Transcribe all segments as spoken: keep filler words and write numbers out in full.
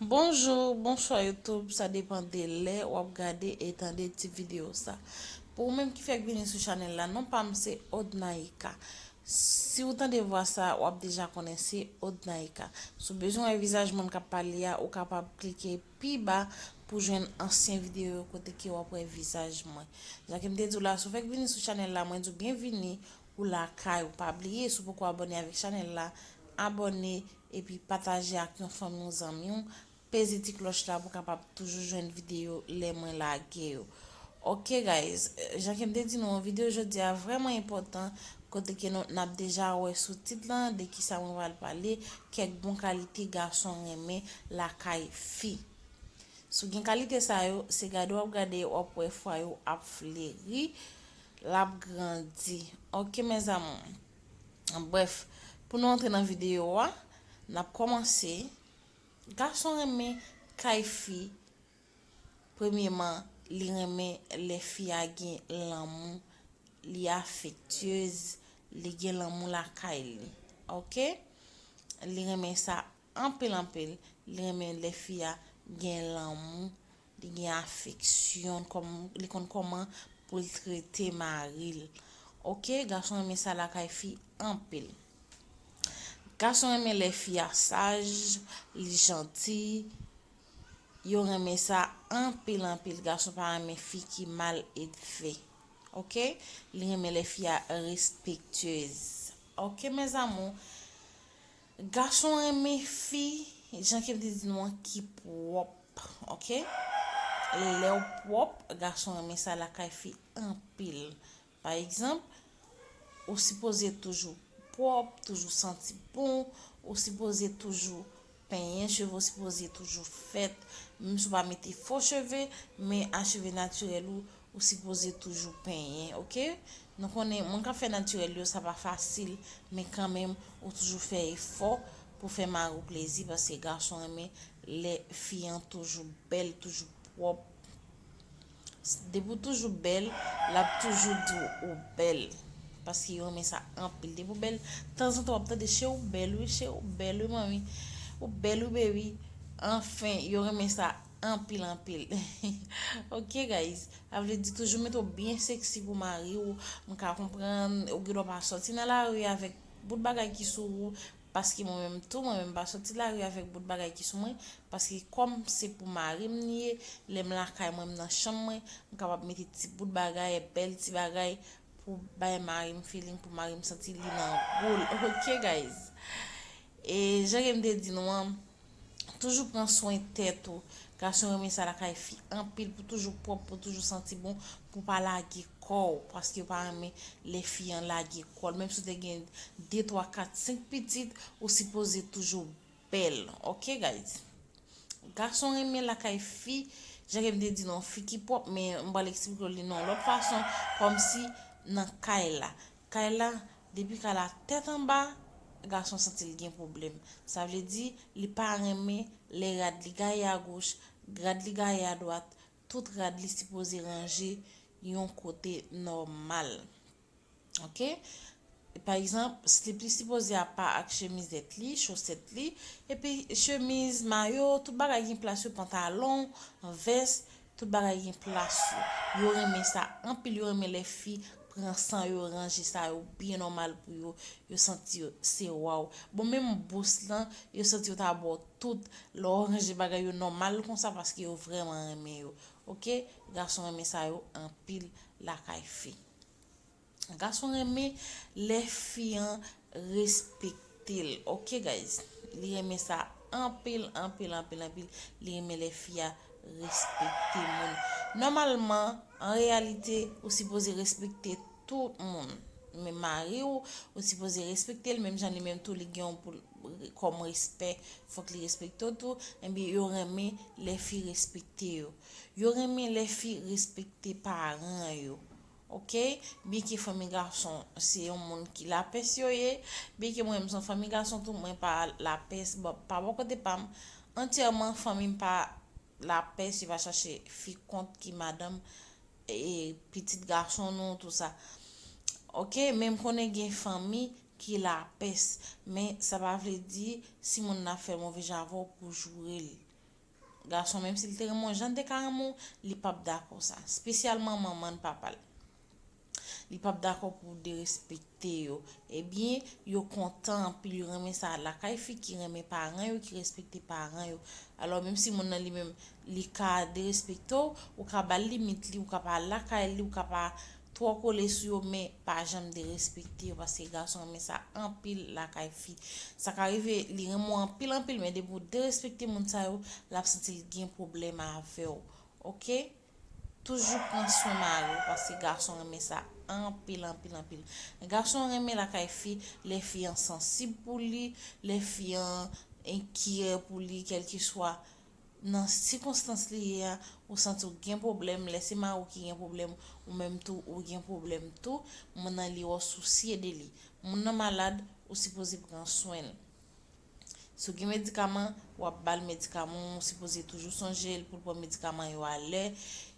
Bonjou, bonswa YouTube, sa depann de lè w ap gade e tande ti videyo sa. Pou ou menm ki fèk vini sou chanèl la, non pa m se Odnaïka. Si w tande vwa sa, w ap deja konnen se Odnaïka. Si w bezwen wè vizaj moun k ap pale a, ou kapab klike pi ba pou jwenn ansyen videyo yo kote ke w ap wè vizaj mwen. Jan ke m te di w la, si w fèk vini sou chanèl la, mwen di w byenvini, ou lakay ou. Pa bliye, si w poko abòne avèk chanèl la, abòne epi pataje ak yon fanmi w, zanmi w, peze ti klòch la pou w kapab toujou jwenn videyo lè mwen lage yo. Ok guys, jan ke m te di nou, videyo jodi a vrèman enpòtan, kote ke nou n ap deja wè sou tit lan de kisa mwen pral pale, kèk bon kalite gason renmen lakay fi. Si w gen kalite sa yo, se gade w ap gade, w ap wè fwa yo ap fleri, l ap grandi. Ok mes amours. Brèf, pou nou antre nan videyo a, n ap kòmanse. Gason renmen kay fi. Premyeman, li renmen lè fi a gen lanmou, li afektyez, li gen lanmou lakay li. Ok? Li renmen sa anpil anpil. Li renmen lè fi a gen lanmou, li gen afeksyon, kòm, li konn kòman pou l trete mari l. Ok? Gason renmen sa lakay fi anpil. Gason renmen lè fi a saj, li janti. Yo renmen sa anpil anpil. Gason pa renmen fi ki mal elve. Ok? Li renmen lè fi a respektyez. Ok mes amours. Gason renmen fi, jan ke m te di nou an, ki pwòp. Ok? Lè w pwòp, gason renmen sa lakay fi anpil. Pa egzanp, ou sipoze toujou pwòp, toujou santi bon, ou sipoze toujou penyen, cheve w sipoze toujou fèt, menm si w pa mete fo cheve, men a cheve natirèl ou, ou sipoze toujou penyen, ok? Nou konnen, moun k ap fè natirèl yo, sa pa fasil, men kanmenm, ou toujou fè efò pou fè mari w plezi, paske gason renmen lè fi an toujou bèl, toujou pwòp. Depi w toujou bèl, l ap toujou di w ou bèl. Paske yo renmen sa anpil. Depi w bèl, tanzantan w ap tande, cheri w bèl wi, cheri w bèl wi, manmi. Ou bèl wi, baby. Anfen, yo renmen sa anpil, anpil. Ok, guys. Sa vle di toujou mete w byen seksi pou mari w. M ka konprann, ou gendwa pa sòti nan lari avèk bout bagay ki sou ou. Paske mwen menm tou, mwen menm pa sòti lari avèk bout bagay ki sou mwen, paske kòm se pou mari m li ye, lè m lakay mwen, m nan chanm mwen, m kapab mete ti bout bagay, bèl ti bagay pou bay mari m feeling, pou mari m santi li nan gou l. Ok, guys? E jan ke m te di nou an, toujou pran swen tèt ou. Gason renmen sa lakay fi anpil, pou toujou pwòp, pou toujou santi bon, pou pa lage kò w, paske yo pa renmen lè fi an lage kò l. Menm si w te gen de, twa, kat, senk pitit, ou sipoze toujou bèl. Ok, guys? Gason renmen lakay fi, jan ke m te di nou, fi ki pwòp, men m pral eksplike w li nan yon lòt fason, kòmsi nan kay la. Kay la, depi kay la tèt anba, gason santi l gen pwoblèm. Sa vle di, li pa renmen lè rad li gaye agoch, rad li gaye adwat, tout rad li sipoze ranje yon kote nòmal. Ok? Pa egzanp, slip li sipoze apa ak chemizèt li, chosèt li, epi chemiz, mayo, tout bagay gen plas yo, pantalon, vès, tout bagay gen plas yo. Yo renmen sa anpil, yo renmen lè fi pran san yo, ranje sa yo byen nòmal pou yo, yo santi yo se waw. Bon, menm bous lan, yo santi yo ta ba w tout, lè w ranje bagay yo nòmal konsa, paske yo vrèman renmen yo. Ok? Gason renmen sa yo anpil lakay fi. Gason renmen lè fi an respekte l. Ok, guys? Li renmen sa anpil, anpil, anpil, anpil. Li renmen lè fi a respekte moun. Nòmalman, an reyalite, ou sipoze respekte tout moun. Men mari w, ou sipoze respekte l, menm jan li menm tou, li gen yon pou l, kòm respè, fòk li respekte w tou. Ebyen, yo renmen lè fi respekte yo. Yo renmen lè fi respekte paran yo. Ok? Byenke fanmi gason se yon moun ki lapès yo ye, byenke mwen menm se yon fanmi gason tou, mwen pa lapès, bon, pa bò kote pa m, antyèman fanmi m pa lapès, yo pa chache fi kont ki madanm, e, pitit gason nou, tou sa. Ok? Men m konnen gen fanmi ki lapès, men sa pa vle di si moun nan ap fè move jan avè w pou w joure l. gason, menm si l te renmen w jan l te ka renmen w, li p ap dakò sa. Espesyalman manman l, papa l. Li p ap dakò pou w derespekte yo. Ebyen, yo kontan anpil, yo renmen sa lakay fi ki renmen paran yo, ki respekte paran yo. Alò, menm si moun nan li menm, li ka derespekte w, ou ka ba l limit li, ou ka pa al lakay li, ou ka pa twò kole sou yo, men pa janm derespekte yo, paske gason renmen sa anpil lakay fi. Sa ka rive, li renmen w anpil, anpil, men depi w derespekte moun sa yo, l ap santi l gen pwoblèm avè w. Oke? Toujou pran swen mari w, paske gason renmen sa anpil, anpil, anpil. Gason renmen lakay fi, lè fi an sansib pou li, lè fi an enkyè pou li, kèlkeswa nan sikonstans li ye a, ou santi w gen pwoblèm, lè se mari w ki gen pwoblèm, ou menm tou, ou gen pwoblèm tou, moun nan li wè w sousye de li. Moun nan malad, ou sipoze pran swen l. Si w gen medikaman, w ap ba l medikaman, ou sipoze toujou sonje l pou l pran medikaman yo alè.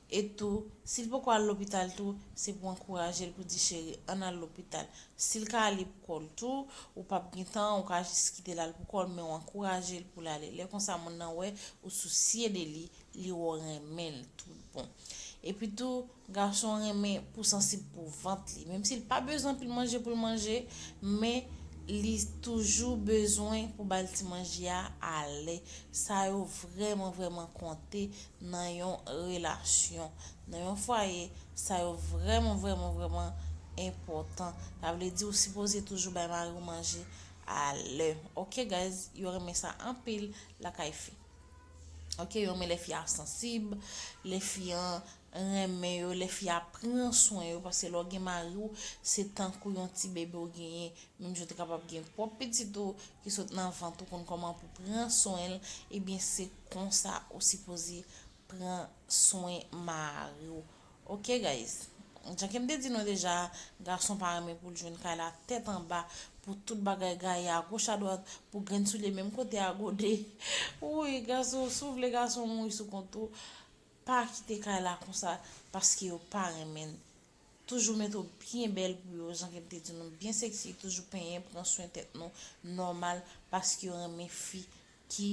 E tou, si l poko al lopital tou, se pou w ankouraje l, pou di, cheri, ann al lopital. Si l ka ale pou kò l tou, ou p ap gen tan, ou ka jis kite l al pou kò l, men w ankouraje l pou l ale. Lè konsa, moun nan wè ou sousye de li, li wè w renmen l tout bon. Epi tou, gason renmen pou sansib pou vant li. Menm si l pa bezwen anpil manje pou l manje, men li toujou bezwen pou ba l ti manje a alè. Sa yo vrèman, vrèman konte nan yon relasyon. Nan yon fwaye, sa yo vrèman, vrèman, vrèman enpòtan. Sa vle di ou sipoze toujou bay mari w manje alè. Oke, guys, yo renmen sa anpil lakay fi. Oke, yo renmen lè fi a sansib, lè fi an renmen yo, lè fi a pran swen yo, paske lè w gen mari w, se tankou yon ti bebe w genyen, menm jan w te kapab gen pwòp pitit ou ki sot nan vant ou, konn kòman pou pran swen l, ebyen se konsa ou sipoze pran swen mari w. Oke, guys. Jan ke m te di nou deja, gason pa renmen pou l jwenn kay la tèt anba, pou tout bagay gaye agoch adwat, pou grenn soulye menm kote a gode. Wi, gason, si w vle gason mouri sou kont ou, pa kite kay la konsa, paske yo pa renmen l. Toujou mete w byen bèl pou yo, jan ke m te di nou, byen seksi, toujou penyen, pran swen tèt nou nòmal, paske yo renmen fi ki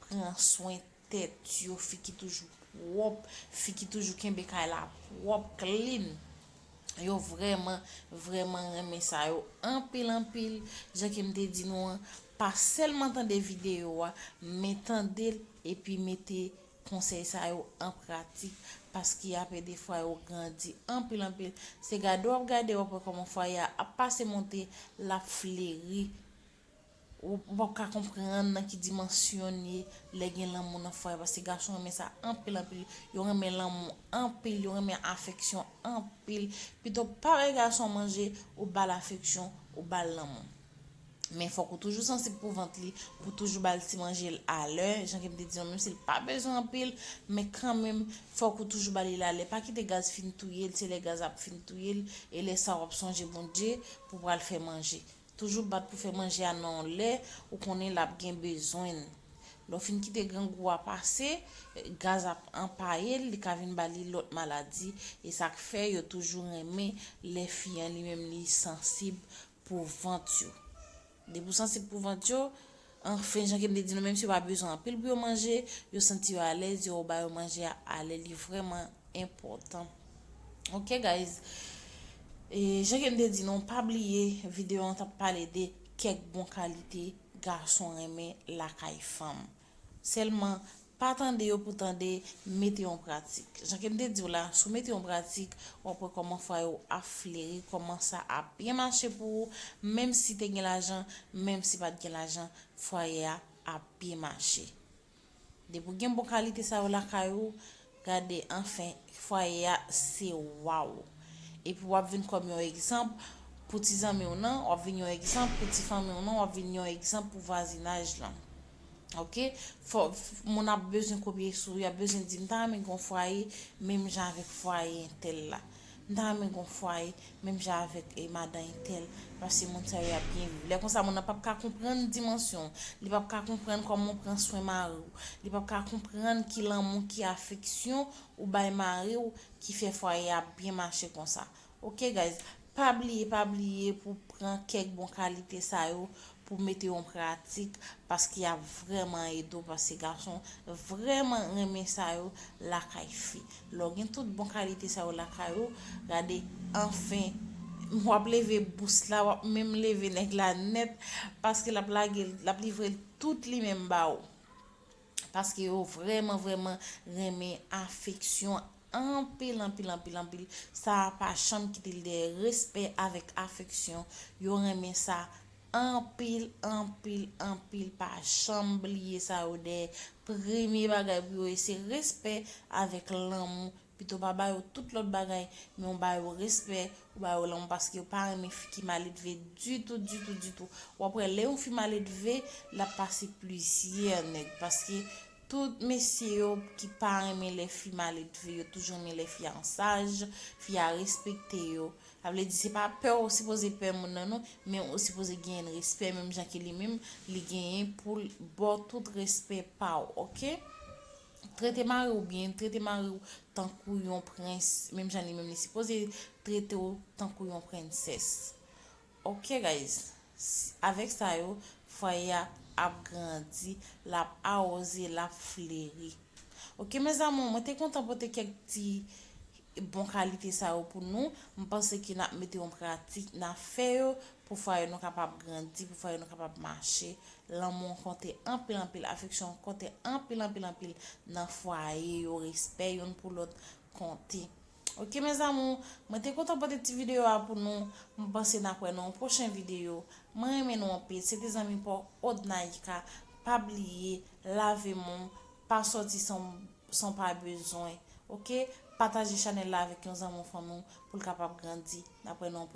pran swen tèt yo, fi ki toujou pwòp, fi ki toujou kenbe kay la pwòp, clean. Yo vrèman, vrèman renmen sa yo anpil, anpil. Jan ke m te di nou an, pa sèlman tande videyo a, men tande l epi mete konsèy sa yo an pratik, paske y ap ede fwaye w grandi anpil, anpil. Se gade w ap gade, w ap wè kòman fwaye a ap pase monte, l ap fleri. Ou, ou p ap ka konprann nan ki dimansyon n ye lè gen lanmou nan fwaye, paske gason renmen sa anpil, anpil. Yo renmen lanmou anpil, yo renmen afeksyon anpil. Pito pa bay gason manje, ou ba l afeksyon, ou ba l lanmou. Men fòk ou toujou sansib pou vant li, pou toujou ba l ti manje l alè, jan ke m te di nou, menm si l pa bezwen anpil, men kanmenm, fòk ou toujou ba li l alè. Pa kite gaz fin touye l, se lè gaz ap fin touye l, e lè sa w ap sonje Bondye pou w pral fè manje. Toujou bat pou fè manje a nan yon lè ou konnen l ap gen bezwen l. Lè w fin kite grangou a pase, gaz ap anpaye l, li ka vin ba li lòt maladi. E sa k fè yo toujou renmen lè fi an li menm li sansib pou vant yo. Depi w sansib pou vant yo, anfen, jan ke m te di nou, menm si yo pa bezwen anpil pou yo manje, yo santi yo alèz, yo ba yo manje a alè, li vrèman enpòtan. Oke, guys? E, jan ke m te di nou, pa bliye, videyo an t ap pale de kèk bon kalite gason renmen lakay fanm. Sèlman, pa tande yo pou tande, mete yo an pratik. Jan ke m te di w la, si w mete yo an pratik, w ap wè kòman fwaye w ap fleri, kòman sa ap byen mache pou ou, menm si te gen lajan, menm si pa t gen lajan, fwaye a ap byen mache. Depi w gen bon kalite sa yo lakay ou, gade, anfen, fwaye a se waw. Epi w ap vin kòm yon egzanp pou ti zanmi w nan, w ap vin yon egzanp pou ti fanmi w nan, w ap vin yon egzanp pou vwazinaj lan. Oke? Fò, f-, moun ap bezwen kopye sou ou, y ap bezwen di, "M ta renmen gen yon fwaye menm jan avèk fwaye entèl la. M ta renmen gen yon fwaye menm jan avèk, e, madan entèl, paske moun sa yo y ap byen viv." Lè konsa, moun nan p ap ka konprann dimansyon w. Li p ap ka konprann kòman w pran swen mari w. Li p ap ka konprann ki lanmou, ki afeksyon ou bay mari w ki fè fwaye a byen mache konsa. Oke, guys? Pa bliye, pa bliye pou pran kèk bon kalite sa yo pou mete yo an pratik, paske y ap vrèman ede w, paske gason vrèman renmen sa yo lakay fi. Lè w gen tout bon kalite sa yo lakay ou, gade, anfen, w ap leve bous la, w ap menm leve nèg la nèt, paske l ap lage, l ap livre l tout li menm ba ou. Paske yo vrèman, vrèman renmen afeksyon anpil, anpil, anpil, anpil. Sa a pa janm kite l dèyè. Respè avèk afeksyon. Yo renmen sa anpil, anpil, anpil. Pa janm bliye sa yo dèyè. Premye bagay pou yo ye, se respè avèk lanmou. Pito pa ba yo tout lòt bagay, men w ba yo respè, w ba yo lanmou, paske yo pa renmen fi ki maledve ditou, ditou, ditou. W ap wè lè yon fi maledve, l ap pase plizyè nèg, paske tout mesye yo ki pa renmen lè fi maledve, yo toujou renmen lè fi a saj, fi a respekte yo. Sa vle di se pa pè w sipoze pè moun nan non, men ou sipoze genyen respè menm jan ke li menm li genyen pou l ba w tout respè pa w, oke? Trete mari w byen, trete mari w tankou yon prens, menm jan li menm li sipoze trete w tankou yon prensès. Ok guys, avèk sa yo, fwaye a ap grandi, l ap awoze, l ap fleri. Ok mes amours, mwen te kontan pote kèk ti bon kalite sa yo pou nou. M panse ke n ap mete yo an pratik, n ap fè yo pou fwaye nou kapab grandi, pou fwaye nou kapab mache. Lanmou an konte anpil anpil, afeksyon an konte anpil anpil anpil nan fwaye yo, respè youn pou lòt konte. Ok mes amours, mwen te kontan pote ti videyo a pou nou. M panse n ap wè nan yon pwochen videyo. Mwen renmen nou anpil. Se te zanmi pa w Odnaïka. Pa bliye lave men w, pa sòti san, san w pa bezwen. Ok? Pataje chanèl la avèk yon zanmi w, fanmi w pou l kapab grandi. N ap wè nan yon